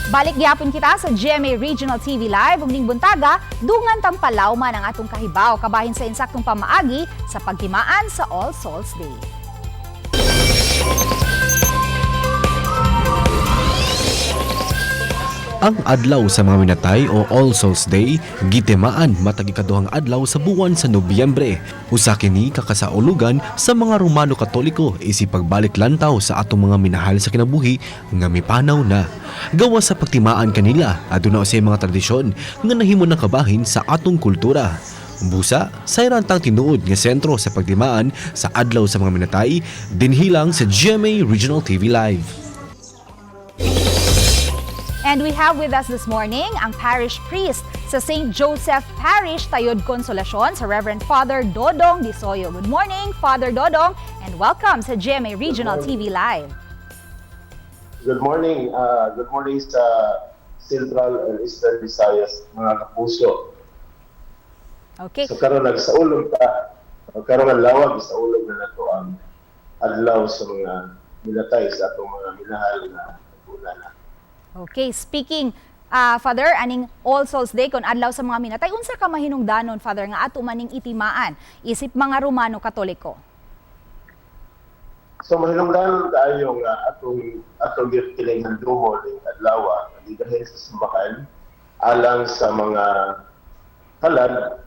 Balik gyapon kita sa GMA Regional TV Live ug ning buntaga, dungan tang palawman ang atong kahibaw kabahin sa insaktong pamaagi sa pagtimaan sa All Souls Day. Ang adlaw sa mga minatay o All Souls Day gitimaan matag ikaduhang adlaw sa buwan sa Nobyembre. Usa kini ka kasaulugan sa mga Romano Katoliko isip pagbalik lantaw sa atong mga minahal sa kinabuhi nga mipanaw na. Gawas sa pagtimaan kanila, aduna usay mga tradisyon nga nahimo ng kabahin sa atong kultura. Busa, sayran tang tinuod nga sentro sa pagtimaan sa adlaw sa mga minatay, dinhilang sa GMA Regional TV Live. And we have with us this morning ang parish priest sa St. Joseph Parish, Tayod, Consolacion, sa Reverend Father Dodong Disoyo. Good morning, Father Dodong, and welcome sa GMA Regional TV Live. Good morning. Good morning sa Central and Eastern Visayas, mga kapuso. Okay. So karon nagsaulog ta, karon ang lawag saulog na nato ang adlaw sa mga minatay, sa atong mga minahal na naguna na. Okay, speaking Father, aning All Souls Day kon adlaw sa mga minatay, unsa ka mahinungdanon, Father, nga ato maning itimaan isip mga Romano Katoliko? So mahinungdanon kaayo nga atong gyud kining handumon ning adlaw gidahin sa simbahan alang sa mga kalag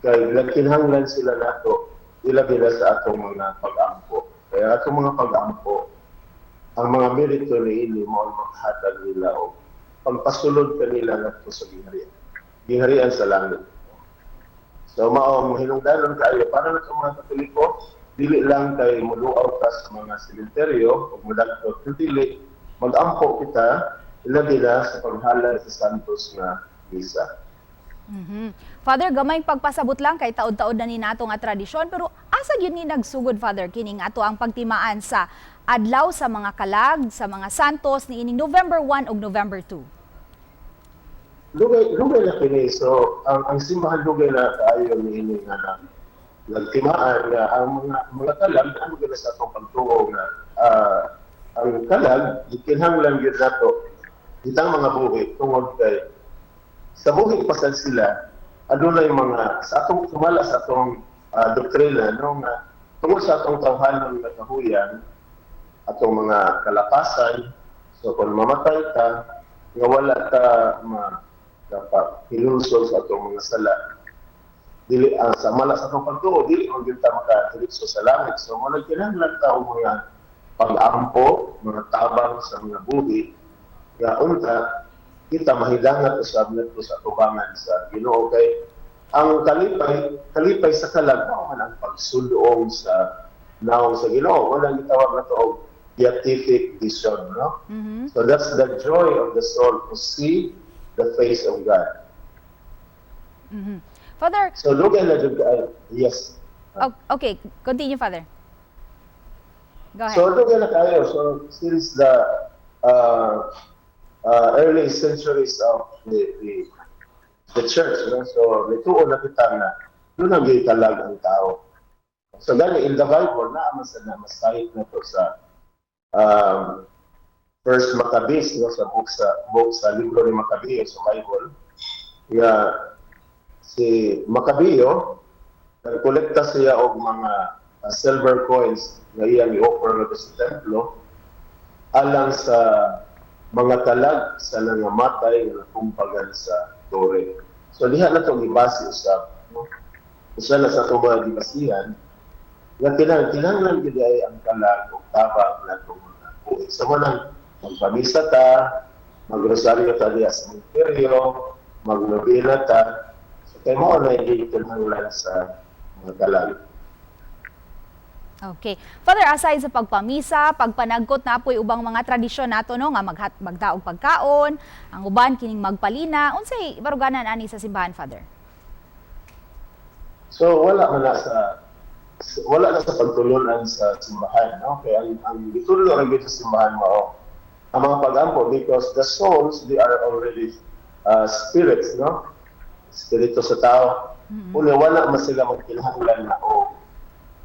kay nagkinahanglan sila nato, ilabi na sa atong mga pag-ampo. Kaya atong mga pag-ampo, ang mga merito niini mao ang makahatag nila og pagpasulod kanila ngadto sa gingharian sa langit. So mao ang mahinungdanon kaayo para na sa mga Katoliko, dili lang kay moluaw ta sa mga sementeryo ug modagto, kundi mag-ampo kita ilabi na sa paghalad sa santos nga misa. Father, gamay pagpasabot lang kay taod-taod na ni nato nga tradisyon, pero asa gyud ni nagsugod, Father, kining ato ang pagtimaan sa adlaw sa mga kalag, sa mga santos niining November 1 ug November 2? Dugay dugay na kini. So ang simbahan dugay na kaayo niini nga na nagtimaan nga ang mga kalag ano gyud sa atong pagtuo nga ang kalag gikinahanglan gyud nato kitang mga buhi tungod kay sa buhi pa sad sila adunay mga sa atong sumala sa atong doktrina, no, nga tungod sa atong tawhanon nga kahuyan, atong mga kalapasan. So kung mamatay ta nga wala ta ma dapat hinulsol sa atong mga sala, dili ang sa mala sa atong pagtuo, dili man gyud ta makadiretso sa langit. So mo kinahanglan ta og mga pag-ampo, mga tabang sa mga buhi nga unta kita mahidangat usab ngadto sa atubangan sa Ginoo, kay ang kalipay kalipay sa kalag mao man ang pagsulong sa naong sa Ginoo. Wala gitawag na to og beatific vision, no? So that's the joy of the soul, to see the face of God. Father, So dugay na jud kaayo, yes. Okay, continue, Father. Go ahead. So dugay na kaayo. So since the early centuries of the church, no? So nituo na kita nga duna gyud kalag ang tao. So gani in the Bible naa man sa na masayop na to sa First Maccabees, no, sa book sa libro ni Maccabees sa Bible nga si Macabeo nagkolekta siya og mga silver coins nga iyang i-offer ngadto sa templo alang sa mga kalag sa nangamatay nga nakumpagan sa tore. So diha na itong gibase usab, no? Usa na sa itong mga gibasihan nga kinahanglan gyud ay ang kalag og tabang natong mga buhi. So manang magpamisa ta, magrosaryo ta diha sa sementeryo, magnobena ta. So kay mao na yung kinahanglan sa mga kalag. Okay. Father, aside sa pagpamisa, pagpanagkot na po'y ubang mga tradisyon nato, no, nga magdaog pagkaon, ang uban kining magpalina, unsay baruganan ani sa simbahan, Father? So wala na sa pagtulunan sa simbahan, no? Kaya ang gitudlo ra gyud sa simbahan mao ang mga pag-ampo because the souls, they are already spirits, no? Spirito sa tao. Una, wala man sila magkinahanglan na o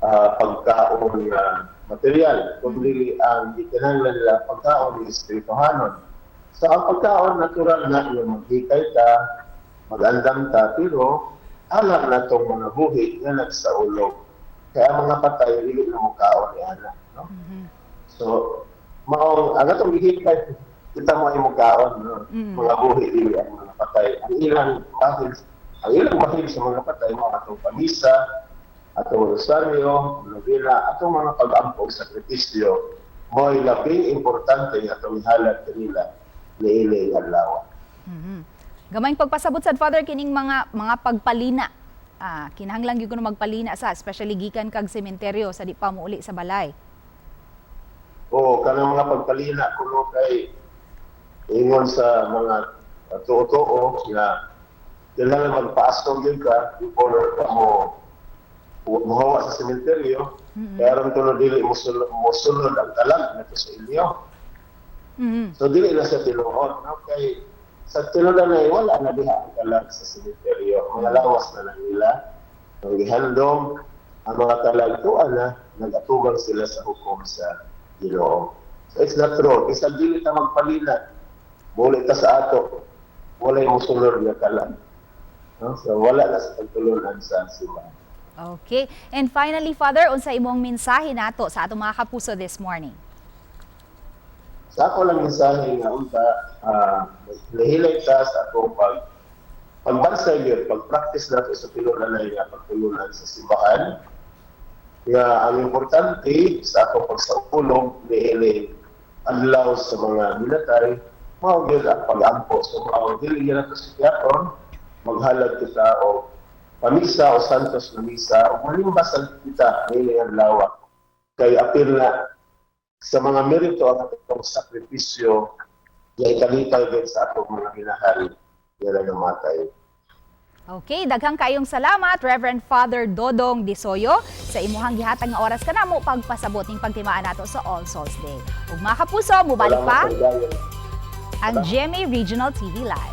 pagkaon nga material, kundi ang gikinahanglan nila pagkaon ng espirituhanon. So ang pagkaon, natural na yung maghikay ta, magandam ta, pero alam na tong mga buhi nga nagsaulog. Kaya ang mga patay, dili na mokaon ni ana, no? So, mao ang atong gihikay, kita mo ay mokaon, no? Mga buhi, dili ang mga patay. Ang ilang bahin sa mga patay mo atong pamisa, atong rosaryo, novena, atong mga pag-ampo, sakripisyo, mo'y labing importante nga atong ihalad kanila niini adlaw. Gamayng pagpasabot sad, Father, kining mga pagpalina. Kinahanglan gyud kuno magpalina sa, especially gikan kag sementeryo sa di pa muuli sa balay. O kanang mga pagpalina kuno kay ingon sa mga tuo-tuo nga kailangan magpaasong gyud ka before ka mo muhawa sa sementeryo. Kaya aron kuno dili mosulod ang kalag ngadto sa inyo. So dili na sa tinuod, no? Kay sa tinuod na wala na diha ang kalag sa sementeryo. Mga lawas na lang nila. Ang gihandom ang mga kalag tuwa na nag-atubang sila sa hukom sa Ginoo. So it's not true. Bisag dili ta magpalina, muli ta sa ato, walay mosulod nga kalag. No? So wala na sa pagtulunan sa simbahan. Okay. And finally, Father, unsa imong mensahe nato sa atong mga kapuso this morning? Sa ako lang mensahe nga unta, nahilay ta sa atong pagbansay gyud, pag-practice nato sa tinuod nga pagtulunan sa simbahan, nga ang importante sa atong pagsaulog niini adlaw sa mga minatay mao gyud ang pag-ampo. So mao dili gyud nato sikyaton, maghalad kita og pamisa o santos na misa o malimbasan kita niini adlaw kay apil na sa mga merito ang atong sakripisyo nga ikalipay din sa atong mga minahal nga namatay. Okay, daghang kayong salamat, Reverend Father Dodong Disoyo, sa imuhang gihatag nga oras kanamo pagpasabot ning pagtimaan nato sa All Souls Day. Ug mga kapuso, mubalik pa Salamat sa higayon. ang GMA Regional TV Live.